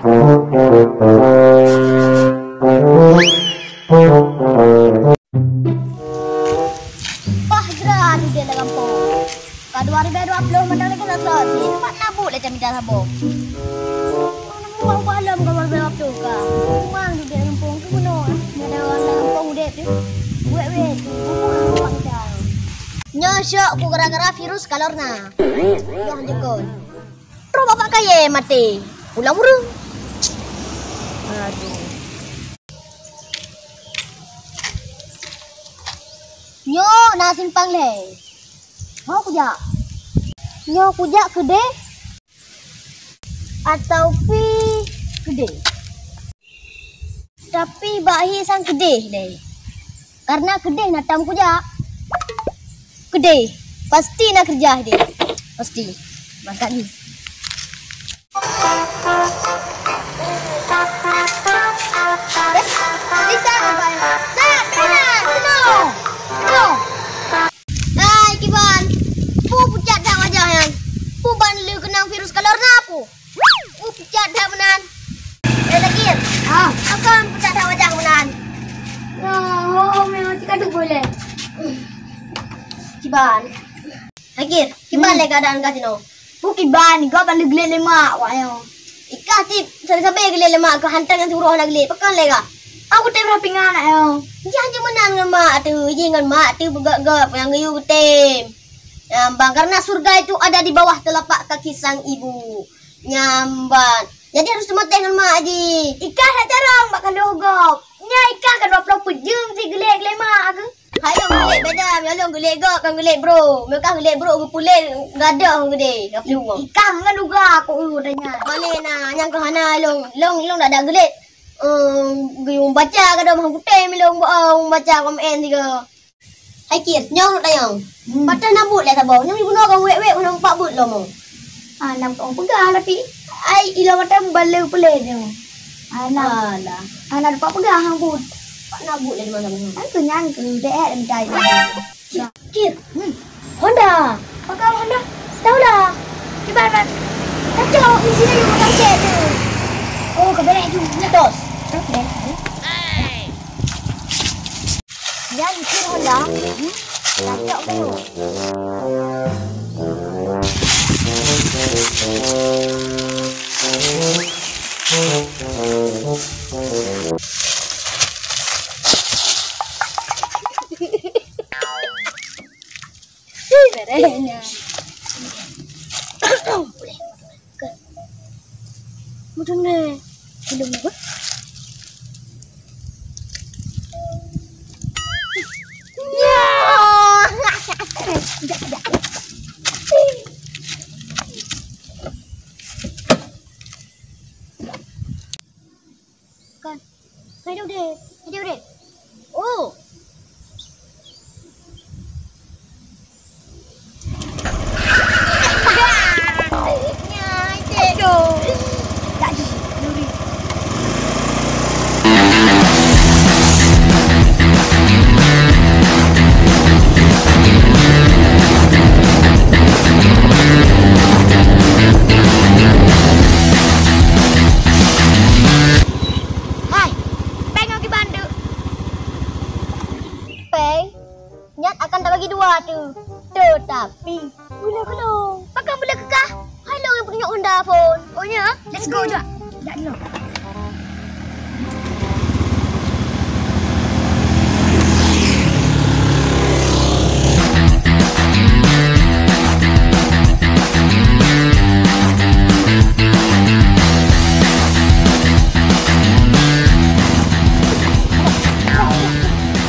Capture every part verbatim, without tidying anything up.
Pah jra dudek lam gampông. Ka dua ribèe dua ploh mantong lagèe nyan, pat na buet lé tamita saboh. Ubah-ubah lom ka dua ribèe dua ploh ka. Memang dudek lam gampông tu bunoe. Ada ureueng lam gampông udép tu. Wet-wet tu. Apa nak buat kita? Nyoe syok ku gara-gara virus corona. Nyoe jengkol. Roh bapak kayèe maté. Pulang ureueng. Aduh. Nyoe na simpang lhèe. Ho kujak? Nyoe kujak keudéh? Atau pih keudéh? Tapi bak hi sang keudéh lé. Karena keudéh na tam kujak. Keudéh. Pasti na keureuja deh. Pasti. Mantap ni. Hai, kiban. Peue pucat that wajah nyan? Peue ban lheueh keunong virus corona peue? Peue pucat that meunan? Eh, Zakir. Ah. Pakon pucat that wajah meunan? Nah, ho, memang cit ka tuboh lé. Kiban. Zakir, kiban lé keuadaan kah sinoe? Peue kiban, gob ban lheueh gleh lé mak, wak nyoe. Ikah cit sabe-sabe gleh lé mak, keu hantang nyang siuroe hana gleh. Pakon lé kah? Aku tem rhah pingan, nak nyoe. Jih hana meunan ngon mak teuh, jih ngon mak teuh beugöt-göt nyang geuyue geutem. Nyang ban, karena surga itu ada di bawah telapak kaki sang ibu. Nyang ban. Jadi harus teumatéh ngon mak jih. Ikah that carông bak kaloh gob. Nyan ikah ka dua ploh peuet jeuem si geulék lé mak aku. Hai lôn geulék beda, meunyoe lôn geulék gob, kon geulék brôk. Meunyoe kah geulék brôk geupuléh gadôh geudeh, ka plueng. Ikah ngon uga aku urut nyan. Mané na, nyang keuh hana lôn, lôn, lôn dak-dak geulék. Ehm, geuyue baca gadôh mah kutem lôn, ehm, baca komen sigoe. Hai Kir, nyoe ureueng tanyong. Hmm. Patah na buet lé saboh. Nyoe bunoe ka wék-wék, hana meupat buet lom. Ah, na buet peugah tapi ai ilong mata baleue peulét nyoe. Ah, na. Alah. Ah, na buet peugah hang buet. Pat na buet lé limong saboh. Kan keu nyan keu dek eh, minta. Kir. Hmm. Honda. Pakon Honda? Tahu lah. Kiban, Mat. Kacau, di sini juga macet tu. Oh, kebelah tu. Dos. Kebelah tu. Dan kir Honda, hmm, cocok tu. Ih, berenya. Mudun deh. Belum apa? Ya. Tidak, tidak. Kan. Hai, dek, dek. Hai, dek, dek. Oh. Hai, péng ngon kiban tu. Péng, nyan akan tabagi dua tu. Tetapi, bula keulong. Pakon bula keukah? Hai lôn nyang peutunyok Honda phôn. Oh, nya? Let's go, jom. Jak dulu.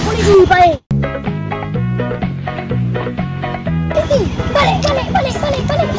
Polisi, baik. Polisi, balik, balik, balik, balik, balik.